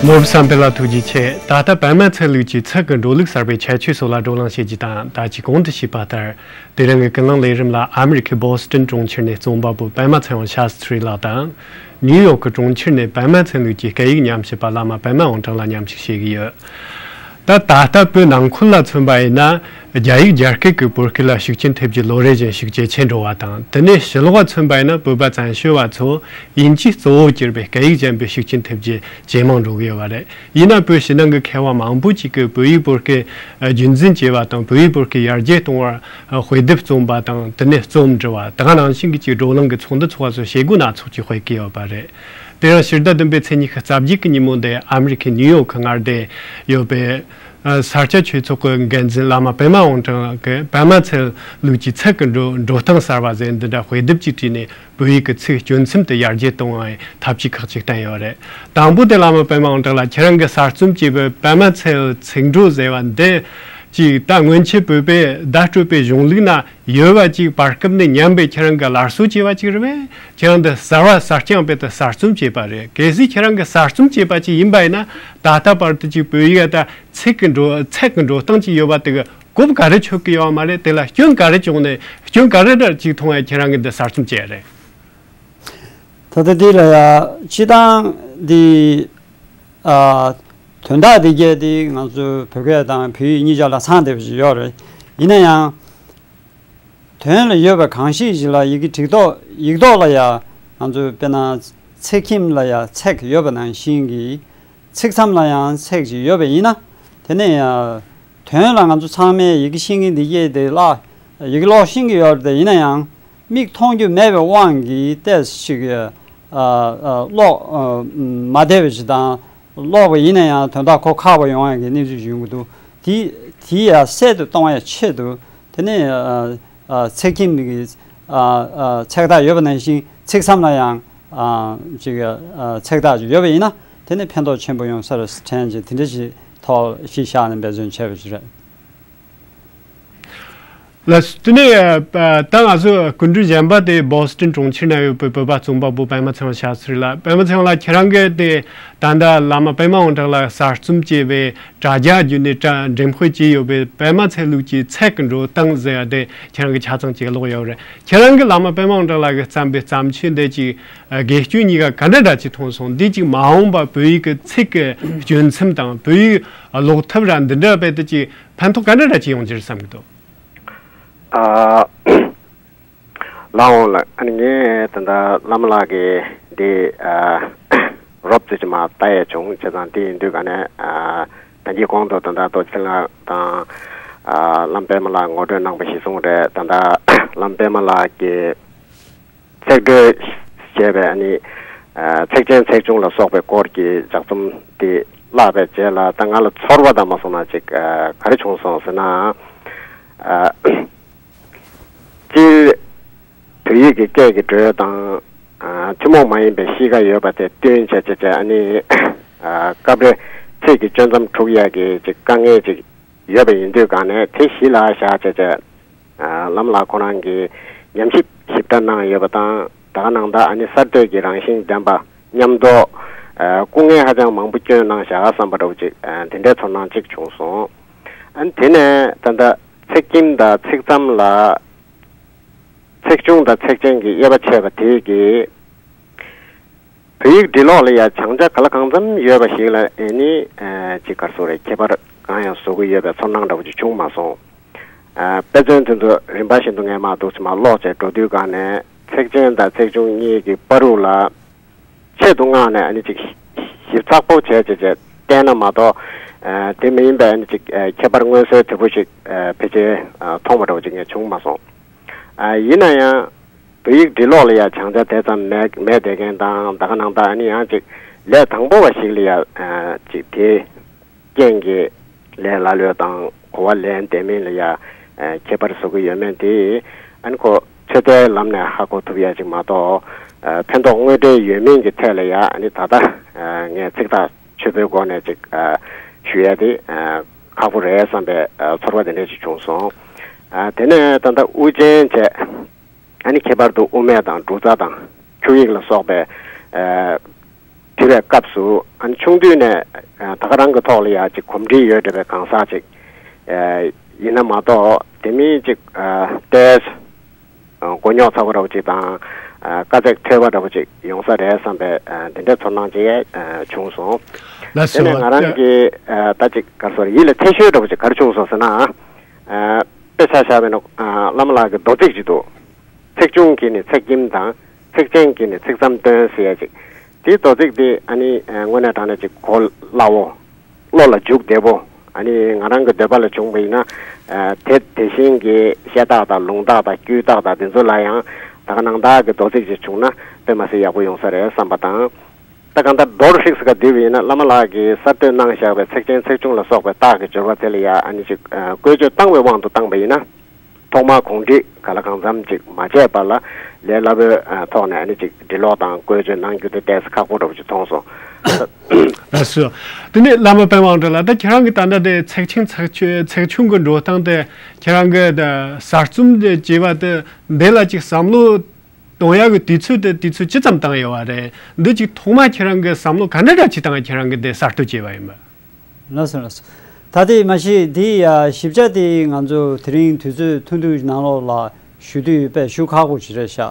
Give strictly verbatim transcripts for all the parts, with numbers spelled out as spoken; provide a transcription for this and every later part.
ནོར་བུ་བསམ་འཕེལ་ལགས་ཐུགས་རྗེ་ཆེ། ད་ལྟ་པད་མ་ཚལ་ལུགས་ཀྱི་ཚལ་གྱི་འགྲོ་ལུགས་གསར་པའི་ཁྱད་ཆོས་སོགས་ལ་བགྲོ་གླེང་བྱེད་རྒྱུ་དང་། ད་ཅི་གོང་དུ་ཞུས་པ་ལྟར། དེ་རིང་གི་ཀུན་གླེང་ལས་རིམ་ལ་ཨ་མི་རི་ཁའི་བོ་སི་ཊོན་གྲོང་ཁྱེར་ནས་རྩོམ་པ་པོ་པད་མ་ཚེ་དབང་ཤཱ་སྟྲི་ལགས་དང་། ནིའུ་ཡོག་གི་གྲོང་ཁྱེར་ནས་པད་མ་ཚལ་ལུགས་ཀྱི་སྐད་ཡིག་ཉམས་ཞིབ་པ་བླ་མ་པད་མ་དབང་གྲགས་ལ་མཉམ་ཞུགས་བྱེད་ཀྱི་ཡོད། ད་ད་ལྟ་བོད་ནང་ཁུལ་ལ་མཚོན་པ་ཡིན་ན། རྒྱ་ཡིག་རྒྱ་སྐད་ཀྱི་བོད་སྐད་ལ་ཤུགས་རྐྱེན་ཐེབས་རྒྱུ་ལོ་རེ་བཞིན་ཤུགས་ཇེ་ཆེ་འགྲོ་བ་དང་། དེ་ནས་ཕྱི་ལོགས་ལ་མཚོན་པ་ཡིན་ན། བོད་པ་བཙན་བྱོལ་བ་ཚོ་དབྱིན་ཇི་གཙོ་བོ་གྱུར་པའི་སྐད་ཡིག་གཞན་པའི་ཤུགས་རྐྱེན་ཐེབས་རྒྱུ་ཇེ་མང་འགྲོ་གི་ཡོད་པ་རེད། ཡིན་ན་བོད་ཕྱི་ནང་གི་མཁས་པ་མང་པོ་ཅིག་གིས་བོད་ཡིག་བོད་སྐད་རྒྱུན་འཛིན་བྱས་པ་དང་། བོད་ཡིག་བོད་སྐད་ཡར་རྒྱས་གཏོང་བར་དཔེ་དེབ་རྩོམ་པ་དང་། དེ་ནས་རྩོམ་འབྲི་བ། དེ་ག་ནང་བཞིན་གྱི་ཅིག་བགྲོ་གླེང་གི་ཚོགས་འདུ་ཚོགས་པ་སོགས་བྱེད་སྒོ་སྣ་ཚོགས་ཅིག་སྤེལ་གྱི་ཡོད་པ་རེད། དེ་ཡང་ཕྱི་ཟླ་བདུན་པའི་ཚེས་ཉི་ཤུ་རྩ་བརྒྱད་ཀྱི་ཉིན་མོ་འདི་ཨ་མི་རི་ཁའི་ནིའུ་ཡོག་གི་མངའ་སྡེ་ཡོད་པའི་ས་སྐྱ་ཆོས་ཚོགས་ཀྱི་འགན་འཛིན་བླ་མ་པད་མ་དབང་གྲགས་ཀྱིས་པད་མ་ཚལ་ལུགས་ཀྱི་ཚལ་གྱི་འགྲོ་འགྲོ་སྟངས་གསར་བ་ཟེར་འདི་འདྲ་དཔེ་དེབ་ཅིག་བྲིས་ནས། བོད་ཡིག་གི་ཚིག་སྐྱོན་མཚམས་དེ་ཡར་རྒྱས་གཏོང་བའི་ཐབས་ཇུས་ཁག་ཅིག་བསྟན་ཡོད་རེད། དང་པོ་དེ་བླ་མ་པད་མ་དབང་གྲགས་ལགས། ཁྱེད་རང་གིས་གསར་རྩོམ་བྱས་པའི་པད་མ་ཚལ་ཚིག་འབྲུ་ཟེར་བ་འདི་ཅིག་ད་སྔོན་ཆད་བོད་པའི་བརྡ་སྤྲོད་པའི་གཞུང་ལུགས་ན་ཡོད་པ་ཅིག་བར་སྐབས་ནས་ཉམས་པའི་ཁྱེད་རང་གིས་སླར་གསོ་བྱས་པ་ཅིག་རེད་པས། ཁྱེད་རང་འདི་གསར་བ་གསར་རྐྱང་རྦད་དེ་གསར་རྩོམ་བྱས་པ་རེད། གལ་སྲིད་ཁྱེད་རང་གིས་གསར་རྩོམ་བྱས་པ་ཅིག་ཡིན་པ་ཡིན་ན། ད་ལྟ་བར་དུ་ཅིག་བོད་ཡིག་ད་ཚིག་གི་འགྲོ་ཚལ་གྱི་འགྲོ་སྟངས་ཅིག་ཡོད་པ་དེ་གི་གོ་བ་ག་རེ་ཆོད་ཀྱི་ཡོད་མ་རེད། དེ་ལ་སྐྱོན་ག་རེ་བྱུང་ནས་སྐྱོན་ག་རེ་འདྲ་ཅིག་མཐོང་བས་ཁྱེད་རང་གིས་འདི་གསར་རྩོམ་བྱས་རེད། ད་ལྟ་འདི་ལ་ཡ་སྤྱི་བཏང་འདི་ཨ་དོན་དག་འདི་གས་འདི་ང་ཚོ་བོད་སྐད་དང་བོད་ཡིག་གཉིས་ཆ་ལ་ཚང་བསྡད་པ་ཞིག་ཡོད་རེད། ཡིན་ན་ཡང་དོན་ལ་ཡོད་པ་གང་ཞིག་ཞིག་ལ་ཡི་གེ་བྲིས་ཐོག་ཡིག་ཐོག་ལ་ཡ་ང་ཚོ་དཔེར་ན་ཚེག་ཁྱིམ་ལ་ཡ་ཚེག་ཡོད་པ་ནང་བཞིན་གྱི་ཚིག་མཚམས་ལ་ཡང་ཚེག་ཅིག་ཡོད་པ་ཡིན་ན། དེ་ནས་ཡང་དོན་ལ་ང་ཚོ་ཚང་མས་ཡི་གེ་ཤེས་མཁན་འདི་གས་དེ་ལ་ཡི་གེ་ཀློག་ཤེས་ཀྱི་ཡོད་རེད། དེ་ཡིན་ན་ཡང་མིག་མཐོང་རྒྱུ་མེད་པའི་དབང་གིས་ཏོག་ཙམ་ཅིག་ཨ་ཨ་ཀློག་ཨ་མ་བདེ་བ་ཞིག་དང་། ཀློག་པ་ཡིན་ན་ཡང་དོན་དག་གོ་ཁག་པོ་ཡོང་ཡག་གི་གནས་ཚུལ་ཡོང་གི་འདུག་དེ་དེ་ཡང་གསལ་དུ་གཏོང་ཡག་ཆེད་དུ། དེ་ནས་ཨ་ཨ་ཚེག་ཁྱིམ་གྱི་ཨ་ཨ་ཚེག་ཐག་ཡོད་པ་ནང་བཞིན་ཚིག་མཚམས་ལ་ཡང་ཨ་ཅིག་ཨ་ཚེག་ཐག་ཅིག་ཡོད་པ་ཡིན་ན། དེ་ནི་ཕན་ཐོགས་ཆེན་པོ་ཡོང་ས་རེད་དྲན་ཅིག་དེ་འདྲ་ཞིག་ཐོག་གཞི་བཞག་ནས་འབད་བརྩོན་བྱས་པ་ཞིག་རེད། ལགས་སོ། དེ་ནས་ད་ང་ཚོ་སྐུ་མགྲོན་གཞན་པ་དེ་བོ་སི་ཊོན་གྲོང་ཁྱེར་ན་ཡོད་པའི་བོད་པ་རྩོམ་པ་པོ་པད་མ་ཚེ་དབང་ཤཱ་སྟྲི་ལགས། པད་མ་ཚེ་དབང་ལགས། ཁྱེད་རང་གིས་དེ་ད་ལྟ་བླ་མ་པད་མ་དབང་གྲགས་ལགས་གསར་རྩོམ་བྱས་པའི་དྲ་རྒྱ་བརྒྱུད་ནས་དྲ་འགྲེམས་སྤེལ་བྱས་ཡོད་པའི་པད་མ་ཚལ་ལུགས་ཀྱི་ཚལ་གྱི་འགྲོ་སྟངས་ཟེར་བ་དེ་ཁྱེད་རང་གིས་ཆ་ཚང་ཅིག་ཀློག་ཡོད་རེད། ཁྱེད་རང་གིས་བླ་མ་པད་མ་དབང་གྲགས་ལགས་ཀྱིས་བརྩམས་པའི་བརྩམས་ཆོས་འདི་ཅིག་དགེ་སྐྱོན་གཉིས་ཀ་ག་འདྲ་འདྲ་ཅིག་མཐོང་སོང་། འདི་ཅིག་མ་འོངས་པ་བོད་ཡིག་གི་ཚིག་གི་སྐྱོན་མཚམས་དང་བོད་ཡིག་ཀློག་ཐབས་ར་འདི་འདྲ་རྦད་དེ་ཅིག་ཕན་ཐོགས་ག་འདྲ་འདྲ་ཅིག་ཡོང་རྒྱུ་རེད་བསམ་གྱི་འདུག་ཨ། ལགས་འོང་ལགས། ཨ་ནི་ངས་ད་ལྟ་བླ་མ་ལགས་ཀྱི་འདི་ཨ་རོབ་ཙམ་ཅིག་མར་ལྟ་ཡས་བྱུང་། བྱས་ཙང་འདི་ཡིན་དུས་ག་ནས་ཨ་ད་གིན་གོང་དུ་ད་ལྟ་རྡོ་རྗེ་ལགས་དང་ཨ་བླ་མ་པད་མ་ལགས་ངོ་སྤྲོད་གནང་པ་གཞིར་བཟུང་རེད། ད་ལྟ་བླ་མ་པད་མ་ལགས་ཀྱིས་ཚེག་འགྲོས་ཞེས་པའི་ཨ་ནི་ཨ་ཚེག་ཆེན་ཚེག་ཆུང་ལ་སོགས་པའི་སྐོར་གྱི་ལྗགས་རྩོམ་འདི་བཀླགས་པའི་རྗེས་ལ། ད་ང་ལ་ཚོར་བ་དང་མ་སོང་ན་ཅིག་ཨ་ག་རེ་བྱུང་སོང་ཟེར་ན། ཨ་སྤྱིར་བོད་ཡིག་གི་སྐད་ཀྱི་འགྲོས་དང་། ཨ་ཐུན་མོང་མ་ཡིན་པའི་གཤིས་ཀ་ཡོད་པ་དེ་བསྟུན་བྱས་བྱས་བྱས། ཨ་ནི་ཨ་སྐབས་རེ་ཚིག་གི་གཅོད་མཚམས་འཁྲུག་ཡག་གི་ཅིག་དཀའ་ངལ་ཅིག་ཡོད་པ་ཡིན་དུས་ག་ནས་དེ་གཞི་ལ་བཞག་བྱས་བྱས། ཨ་བླ་མ་ལགས་ཁོ་རང་གིས་ཉམས་ཞིབ་ཞིབ་ཕྲ་གནང་ཡོད་པ་དང་། ད་ག་ནང་ལྟར་ཨ་ནི་གསར་གཏོད་ཀྱི་རང་བཞིན་ལྡན་པ་མཉམ་དུ་ཨ་སྐུ་ངལ་ཧ་ཅང་མང་པོ་བསྐྱོན་གནང་བཞག་བསམ་པ་འདྲ་བོ་ཅིག་ཨ་དེ་འདྲའི་ཚོར་སྣང་ཅིག་བྱུང་སོང་། ཨ་ནི་དེ་ནས་ད་ལྟ་ཚེག་ཁྱིམ་དང་ཚིག་མཚམས་ལ། ཚེག་ཆུང་དང་ཚེག་ཆེན་གྱི་དབྱེ་བ་ཕྱེ་བ་དེ་གིས་བོད་ཡིག་འབྲི་ཀློག་ལ་ཡང་སྦྱང་བྱ་ག་ལ་གང་འཚམ་ཡོད་པ་ཞིག་ལ་ཨེ་ནི་ཨ་ཅིག་ག་རེ་ཟེར་དགོས་རེད། ཁྱད་པར་གང་ཡང་བཟོ་གི་ཡོད་པའི་ཚོར་སྣང་འདྲ་བོ་ཅིག་བྱུང་མ་སོང་། ཨ་དཔེ་མཚོན་དེ་ཚོ་རིམ་པ་བཞིན་དུ་ངས་མར་འདུག་སེ་མར་ཀློག་བྱས་འགྲོ་དུས་ག་ནས་ཚེག་ཆེན་དང་ཚེག་ཆུང་གཉིས་ཀྱི་བར་དུ་ལ་ཆེད་དུ་མངགས་ནས་ཨ་ནི་ཅིག་ཞིབ་ཚགས་པོ་བྱས་བྱས་བྱས་བལྟས་ན་མ་གཏོགས། ཨ་དེ་མ་ཡིན་པའི་ཨ་ནི་ཅིག་ཨ་ཁྱད་པར་མངོན་གསལ་དོད་པོ་ཞིག་ཨ་ཕལ་ཆེར་ཨ་མཐོང་བ་འདྲ་བོ་ཅིག་ངས་བྱུང་མ་སོང་། ཨ་ཡིན་ན་ཡང་བོད་ཡིག་འབྲི་ཀློག་ལ་ཡང་སྦྱང་བྱ་དེ་ཙམ་མེད་མེད་བསྡད་མཁན་དང་། ད་ག་ནང་ལྟར་ཨ་ནི་ཡང་ཅིག་ལས་དང་པོ་བ་ཞིག་ལ་ཡང་ཨ་ཅིག་དེ་རྐྱེན་གྱིས་ལས་ལ་ལོས་དང་གོ་བ་ལེན་བསྡད་མིན་ལ་ཡང་ཨ་ཁྱད་པར་བཟོ་གི་ཡོད་མེད་དེ། ཨ་ནི་ཁོ་ཚོད་ལྟའི་ལམ་ནས་ཧ་གོ་ཐུབ་ཡ་ཅིག་མ་གཏོགས། ཨ་ཕན་ཐོགས་དངོས་འབྲེལ་ཡོད་མིན་གྱི་ཐད་ལ་ཡང་ཨ་ནི་ད་ལྟ་ཨ་ངས་ཚིག་ཐག་ཆོད་པོའི་སྒོ་ནས་ཅིག་ཨ་ཞུ་ཡ་དེ་ཨ་ཁག་པོ་རེད་བསམ་པའི་ཨ་ཚོར་བ་དེ་འདྲ་ཅིག་བྱུང་སོང་། ཨ་དེ་ནས་ད་ལྟ་དབུ་ཅན་བྱས། ཨ་ནི་ཁྱད་པར་དུ་དབུ་མེད་དང་འབྲུ་རྩ་དང་ཁྱུ་ཡིག་ལ་སོགས་པའི་ཨ་ དེ་བའི་སྐབས་སུ་ཨ་ནི་ཆུང་དུས་ནས་ད་ག་རང་གི་ཐོག་ལ་ཡ་ཅིག་གོམས་འདྲིས་ཡོད་བསྡད་པའི་གང་ཟག་ཅིག་ཡིན་ན་མ་གཏོགས་དེ་མིན་ཅིག་ལྟས། མགོ་རྙོག་ཚ་པོ་འདྲ་པོ་ཅིག་དང་། དཀའ་ཚེགས་ཐོལ་པ་འདྲ་པོ་ཅིག་ཡོང་ས་རེད་བསམ་པའི་དེ་འདྲའི་ཚོར་སྣང་ཅིག་བྱུང་སོང་། ལགས་སོ། དེ་ནས་ང་རང་གི་ད་ཅིག་ག་རེ་ཟེར་ཡིད་ལ་འཐད་ཤོས་འདྲ་པོ་ཅིག་ག་རེ་བྱུང་སོང་ཟེར་ན། དཔེ་ཆ་བཞག་པ་ཡིན་ན་བླ་མ་ལགས་ཀྱི་མདོ་ཚིག་ཅིག་འདུག་ཚེག་ཆུང་གིས་ནི་ཚེག་ཁྱིམ་དང་། ཚེག་ཆེན་གྱིས་ནི་ཚེག་མཚམས་སྟོན་ཟེར་ཡ་ཅིག་དེའི་མདོ་ཚིག་འདི་ཨ་ནི་དངོས་གནས་དྲང་གནས་ཅིག་གོ་སླ་བོ། བློ་ལ་འཇུག་བདེ་པོ། ཨ་ནི་ང་རང་གི་འདོད་པ་ལ་བྱུང་བ་ཡིན་ན། དེ་དེ་བཞིན་གྱི་བཤད་སྟངས་དང་ལུང་རྟགས་དང་དཀྱུས་རྟགས་དང་དེ་ཚོ་ལ་ཡང་ད་ག་ནང་ལྟར་གྱི་མདོ་ཚིག་ཅིག་བྱུང་ན་དཔེ་མ་སྲིད་ཡག་པོ་ཡོང་ས་རེད་བསམ་པ་དང་། ད་གང་ལྟར་མདོར་ཧྲིག་སེ་ག་བསྡུས་པ་ཡིན་ན་བླ་མ་ལགས་ཀྱིས་གསར་གཏོད་གནང་བཞག་པའི་ཚེག་ཆེན་ཚེག་ཆུང་ལ་སོགས་པའི་རྟགས་ཀྱི་སྦྱོར་བ་དེ་ལ་ཡང་ཨ་ནི་ཅིག་བཀོལ་སྤྱོད་བཏང་བའི་དབང་དུ་བཏང་པ་ཡིན་ན། ཐོག་མར་གོང་འདྲིས་གང་ལ་གང་འཚམ་ཅིག་མ་བྱས་པ་ལ་ལས་སླ་པོའི་ཐོག་ནས་ཨ་ནི་ཅིག་འབྲི་ཀློག་དང་བཀོལ་སྤྱོད་གནང་རྒྱུ་དེ་ཏོག་ཙམ་ཁག་པོ་འདྲ་པོ་ཅིག་མཐོང་སོང་། ལགས་སོ། དེ་ནས་བླ་མ་པད་དབང་གྲགས་ལགས། ད་ཁྱེད་རང་གིས་ད་ལྟ་དེ་ཚེག་ཆེན་ཚེག་ཆུ་ཚེག་ཆུང་གི་འགྲོ་སྟངས་དེ་ཁྱེད་རང་གིས་ད་གསར་རྩོམ་དེ་བྱས་པ་དེ་འདི་ལ་ཅིག་བསམ་བློ་གཏོང་ཡག་གི་དུས་ཚོད་དེ་དུས་ཚོད་ཅི་ཙམ་བཏང་ཡོད་པ་རེད། འདི་ཅིག་ཐོག་མ་ཁྱེད་རང་གིས་བསམ་བློ་ག་འདྲ་འདྲ་ཅིག་བཏང་ཁྱེད་རང་གིས་དེ་གསར་གཏོད་བྱས་པ་ཡིན་པ། ལགས་སོ་ལགས་སོ། ད་ལྟའི་མ་གཞི་འདི་ཡ་ཞིབ་ཆ་དེ་ང་ཚོ་དེ་རིང་དུས་ཚོད་ཐུང་ཐུང་ནང་ལོགས་ལ་ཞུ་དུས་དཔེ་ཞུ་ཁག་པོ་ཞིག་རེད་ཤག་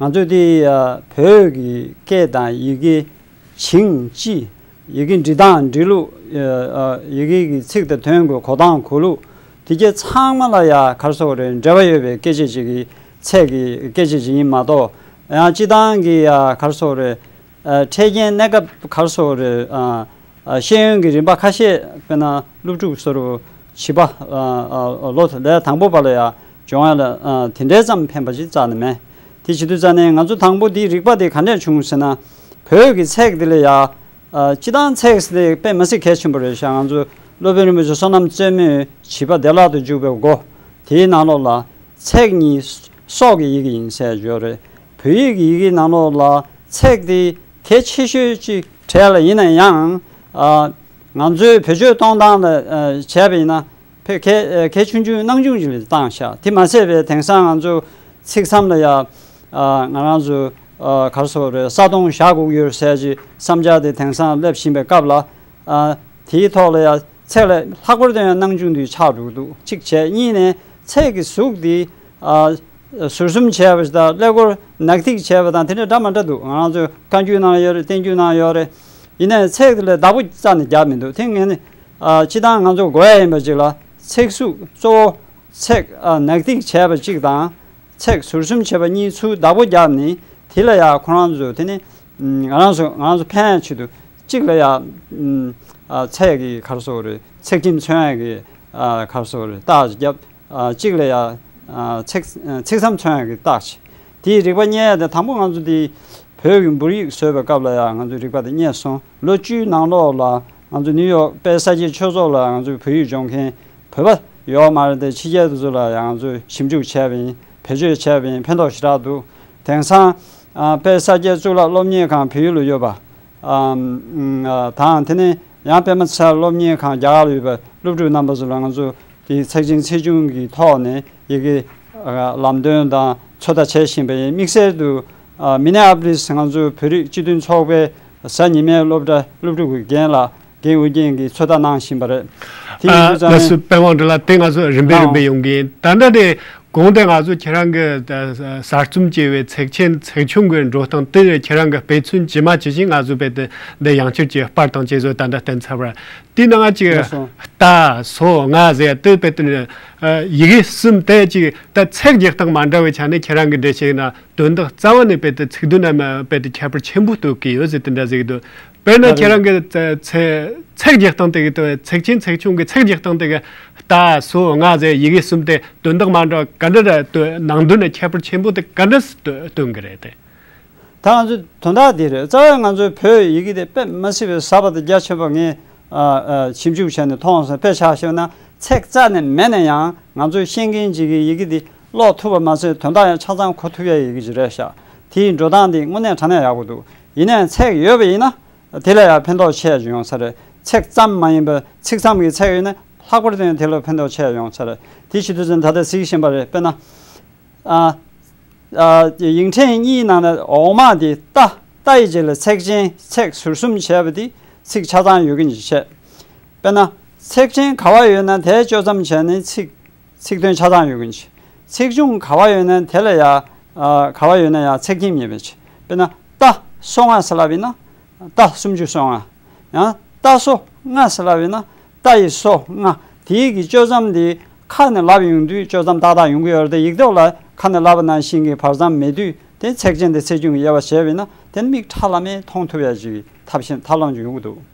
ང་ཚོས་འདི་ཡ་བོད་ཀྱི་སྐད་དང་ཡི་གེ། བྱིངས་སྤྱི། ཡི་གེ་འབྲི་སྟངས་འབྲི་ལུགས། ཡི་གེ་གི་ཚིག་དང་དོན་གྱི་གོ་སྟངས་གོ་ལུགས། དེ་གྱད་ཚང་མ་ལ་ཡ་ག་རེ་ཟེར་དགོས་རེད། འབྲེལ་བ་ཡོད་པའི་སྐད་ཆ་ཅིག་གི་ཚད་ཀྱི་སྐད་ཆ་ཅིག་ཡིན་མ་གཏོགས། ཡང་སྤྱི་བཏང་གི་ཡ་ག་རེ་ཟེར་དགོས་རེད། འཕྲལ་རྐྱེན་གནས་སྐབས་ག་རེ་ཟེར་དགོས་རེད། ཤེས་ཡོན་གྱི་རིམ་པ་ཁ་ཤས་དཔེར་ན་སློབ་ཕྲུག་བཟོ་འདྲ་བྱིས་པ་ལོ་ལས་དང་པོ་པ་ལ་ཡ་སྦྱོང་ཡ་ལ་དེ་འདྲའི་ཙམ་ཕན་པ་ཅིག་རྩ་ནས་མེད། དེ་བྱེད་དུས་རྩ་ནས་ང་ཚོ་དང་པོ་འདིའི་རིག་པ་དེ་ག་འདྲས་བྱུང་ཟེར་ན། བོད་ཀྱི་ཚེག་འདི་ལ་ཡ། སྤྱི་བཏང་ཚེག་ཟེར་དེ་དཔེ་མ་སྲིད་གལ་ཆེན་པོ་རེད་ཤག་ང་ཚོ་སློབ་དཔོན་རིན་པོ་ཆེ་བསོད་ནམས་རྩེ་མོས་བྱིས་པ་བདེ་བླག་ཏུ་འཇུག་པའི་སྒོ། དེའི་ནང་ལོགས་ལ་ཚེག་གཉིས་སྲོག་གི་ཡི་གེ་ཡིན་ཟེར་ཡོད་རེད། བོད་ཡིག་གི་ཡི་གེའི་ནང་ལོགས་ལ་ཚེག་དེ་གལ་ཆེ་ཤོས་ཅིག་གྲས་ལ་ཡིན་ན་ཡང་། ང་ཚོའི་བེད་སྤྱོད་གཏོང་སྟངས་ལ་བྱས་པ་ཡིན་ན། ཕེ་གལ་གལ་ཆུང་ཆུང་སྣང་ཆུང་ཞིག་ལ་བཏང་ཤག་དེ་མ་ཟད་པའི་དེང་སང་ང་ཚོ་ཚིག་མཚམས་ལ་ཡ། ང་རང་ཚོ་ག་རེ་ཟེར་དགོས་རེད། ས་དོང་བཞག་དགོས་ཀྱི་ཡོད་ཟེར་གྱི་བསམ་འཆར་དེ་དེང་སང་སླེབས་བཞིན་པའི་སྐབས་ལ། དེའི་ཐོག་ལ་ཡ་ཚེག་ལ་ལྷག་པར་དུ་ཡང་སྣང་ཆུང་དུ་ཆགས་འགྲོ་གི་འདུག་གཅིག་བྱས། གཉིས་ནས་ཚེག་གི་གཟུགས་དེ། ཟུར་གསུམ་བྱས་པ་ཞིག་དང་ཀླད་ཀོར་ནག་ཐིག་བྱས་པ་དང་དེ་འདྲ་འདྲ་མ་འདྲ་འདུག་ང་རང་ཚོ་བཀའ་འགྱུར་ནང་ཡོད་རེད། བསྟན་འགྱུར་ནང་ཡོད་རེད། ཡིན་ནའི་ཚེག་དེ་ལ་བདག་པོ་རྩ་ནས་རྒྱག་མི་འདུག་དེ་ངས་ནི། ཨ། སྤྱི་བཏང་ང་ཚོ་དགོས་ཡ་ཡིན་པ་ཅིག་ལ་ཚེག་གཟུགས་གཙོ་བོ་ཚེག་ཨ། ནག་ཐིག་བྱས་པ་གཅིག་དང་ཚེག་ཟུར་གསུམ་བྱས་པ་གཉིས་ཚུར་བདག་པོ་བརྒྱབ་ནས་དེ་ལ་ཡ་ཁོ་རང་ཚོ་དེ་ནི་ང་རང་ཚོ་ང་རང་ཚོ་ཕན་ཡ་ཆེད་དུ་གཅིག་ལ་ཡ་ཨ། ཚེག་གི་ག་རེ་ཟེར་དགོས་རེད། ཚེག་ཁྱིམ་མཚོན་ཡ་གི་ཨ། ག་རེ་ཟེར་དགོས་རེད། རྟགས་ཅིག་བརྒྱབ། ཨ། གཅིག་ལ་ཡ་ཨ། ཚེག་ཚེག་མཚམས་མཚོན་ཡ་གི་རྟགས་ཤིག་དེའི་རིག་པ་རྙེད་ཡ་དེ་དང་པོ་ང་ཚོ་དེ། བོད་ཀྱི་འབུར་ཡིག་བཟོས་པའི་སྐབས་ལ་ཡང་ང་ཚོས་རིག་པ་དེ་རྙེད་སོང་། ལོ་བཅུའི་ནང་ལོགས་ལ་ང་ཚོ་ནིའུ་ཡོག་དཔལ་ས་སྐྱའི་ཆོས་ཚོགས་ལ་ང་ཚོའི་བོད་ཡིག་སྦྱོང་མཁན་བོད་པ་ཡོད་མ་རེད་དེ། ཕྱི་རྒྱལ་དེ་ཚོ་ལ་ཡང་ང་ཚོས་ཞིབ་འཇུག་བྱས་པ་ཡིན། བེད་སྤྱོད་བྱས་པ་ཡིན། ཕན་ཐོགས་ཞེ་དྲག་འདུག་དེང་སང་ཨ། དཔལ་ས་སྐྱའི་གཙུག་ལག་སློབ་གཉེར་ཁང་བོད་ཡིག་ལ་ཡོད་པ། ཨ། དང་དེ་ནས་ཡང་པད་མ་ཚལ་སློབ་གཉེར་ཁང་རྒྱ་གར་ལ་ཡོད་པའི་སློབ་ཕྲུག་རྣམ་པ་ཚོ་ལ་ང་ཚོ་དེའི་ཚེག་ཆེན་ཚེག་ཆུང་གི་ཐོག་ནས་ཡི་གེ་ལམ་སྟོན་དང་ཚོད་ལྟ་བྱེད་བཞིན་པ་ཡིན། དམིགས་བསལ་དུ་ཨ། མི་ནེ་ཨ་པོ་ལིས་ང་ཚོའི་བོད་རིགས་སྤྱི་མཐུན་ཚོགས་པའི་གཟའ་ཉི་མའི་སློབ་གྲྭ་སློབ་ཕྲུག་གི་འགན་ལ་འགན་འོས་འགན་གྱི་ཚོད་ལྟ་གནང་བཞིན་པ་རེད། དེ་ཡིན་དུས་ཙང་ལགས་སོ། པད་དབང་གྲགས་ལགས། དེ་ང་ཚོ་རིམ་པས་རིམ་པས་ཡོང་གི་ཡིན། ད་ལྟ་དེ་གོང་དེ་ང་ཚོ་ཁྱེད་རང་གི་གསར་རྩོམ་བྱས་པའི་ཚེག་ཆེན་ཚེག་ཆུང་གི་འགྲོ་སྟངས་དེ་ཁྱེད་རང་གི་དཔེ་མཚོན་ཇི་མ་ཇི་བཞིན་ང་ཚོ་དཔེ་དེ་འདི་ཡང་བསྐྱར་གྱི་པར་དང་བཅས་བཟོ་ད་ལྟ་བསྟན་ཚར་བ། དེའི་ནང་ཅིག་ལགས་སོ། རྟ་སོ་ང་ཟེར་དེ་དཔེ་དེ་ཡི་གེ་གསུམ་དེ་ཅིག་ད་ཚེག་རྒྱག་སྟངས་མ་འདྲ་བའི་ཆ་ནས་ཁྱེད་རང་གི་འགྲེལ་བཤད་ན་དོན་དག་རྩ་བ་ནས་དཔེ་དེ་ཚིག་དོན་ནམ་དཔེ་དེ་ཁྱད་པར་ཆེན་པོ་གཏོད་ཀྱི་ཡོད་ཟེར་དེ་འདྲ་ཟེར་གྱི་འདུག་དཔེར་ན་ད་ཁྱེད་རང་གི་ཚེ་ཚེག་རྒྱག་སྟངས་དེ་གི་དོན་ཚེག་ཆེན་ཚེག་ཆུང་གི་ཚེག་རྒྱག་སྟངས་དེ་གི་རྟ་སོ་ང་ཟེར་ཡི་གེ་གསུམ་དེ་དོན་དག་མ་འདྲ་ག་འདྲ་ར་དོན་ནང་དོན་ནས་ཁྱད་པར་ཆེན་པོ་དེ་ག་འདྲ་སྟོན་གི་རེད་དེ། ད་ང་ཚོའི་དོན་དག་འདི་རེད། རྩ་བའི་ང་ཚོའི་བོད་ཡི་གེ་དེ་དཔེ་མ་སྲིད་པའི་ཟབ་པ་དང་རྒྱ་ཆེན་པོ་ངས་ཨ་ཨ་ཞིབ་འཇུག་བྱས་ནས་མཐོང་སོང་། དཔེ་ཆ་བཞག་ན་ཚེག་རྩ་ནས་མེད་ན་ཡང་ང་ཚོས་ཤེས་མཁན་ཅིག་གིས་ཡི་གེ་འདི་ཀློག་ཐུབ་པ་མ་ཟད་དོན་དག་ཡང་ཆ་ཚང་གོ་ཐུབ་ཡ་ཡི་གེ་ཅིག་རེད་ཤག་དེའི་འགྲོ་སྟངས་འདི་དངོས་གནས་དྲང་གནས་ཡག་པོ་འདུག་ཡིན་ནའང་ཚེག་ཡོད་པ་ཡིན་ན། དེ་ལ་ཡང་ཕན་ཐོགས་ཆེ་ཡང་ཡོང་ས་རེད། ཚེག་ཙམ་མ་ཡིན་པར་ཚིག་ཙམ་གྱི་ཚེག་ཡོད་ན་ལྷག་པར་དུ་ཡང་དེ་ལ་ཕན་ཐོགས་ཆེ་ཡང་ཡོང་ས་རེད། དེ་བྱེད་དུས་ཙམ་ད་ལྟ་གཟིགས་བཞིན་པ་རེད། དཔེར་ན། ཨ། ཨ། དབྱིངས་ཕྲེང་གཉིས་ནང་ནས་འོག་མ་དེ་རྟ། ཏ་ཡི་རྗེས་ལ་ཚེག་ཅན་ཚེག་ཟུར་གསུམ་བྱས་པ་དེ་ཚིག་ཆ་ཚང་ཡོད་མཁན་ཅིག་བྱས། དཔེར་ན། ཚེག་ཅན་ག་བ་ཡོད་ན་དེ་གཅོད་མཚམས་བྱས་ནས་ཚིག་ཚིག་དོན་ཆ་ཚང་ཡོད་མཁན་ཅིག་ཚེག་ཆུང་ག་བ་ཡོད་ན་དེ་ལ་ཡ། ཨ། ག་བ་ཡོད་ན་ཡ་ཚེག་ཁྱིམ་ཡིན་པའི་ཕྱིར། དཔེར་ན། ཏ་སོ་ལྔ་ཟེར་ལབ་ཡིན་ན། ཏ་སུམ་ཅུ་སོ་ལྔ། ཡང་ཏ་སོ་ལྔ་ཟེར་ལབ་ཡིན་ན། ཏ་ཡི་སོ་ལྔ། དེའི་གི་གཅོད་མཚམས་དེ་ཁ་ནས་ལབ་ཡོང་དུས་གཅོད་མཚམས་ཏག་ཏག་ཡོང་གི་ཡོད་རེད་དེ། ཡིག་ཐོག་ལ་ཁ་ནས་ལབ་པ་ནང་བཞིན་གྱི་བར་མཚམས་མེད་དུས་དེ་ཚེག་ཅན་དེ་ཚེག་ཆུང་གི་དབྱེ་བ་བྱས་པ་ཡིན་ན་དེ་ནི་མིག་ཁྲ་ལམ་མེ་མཐོང་ཐུབ་ཡ་ཅིག་གི་ཐབས་ཤེས་ཐབས་ལམ་ཅིག་ཡོང་གི་འདུག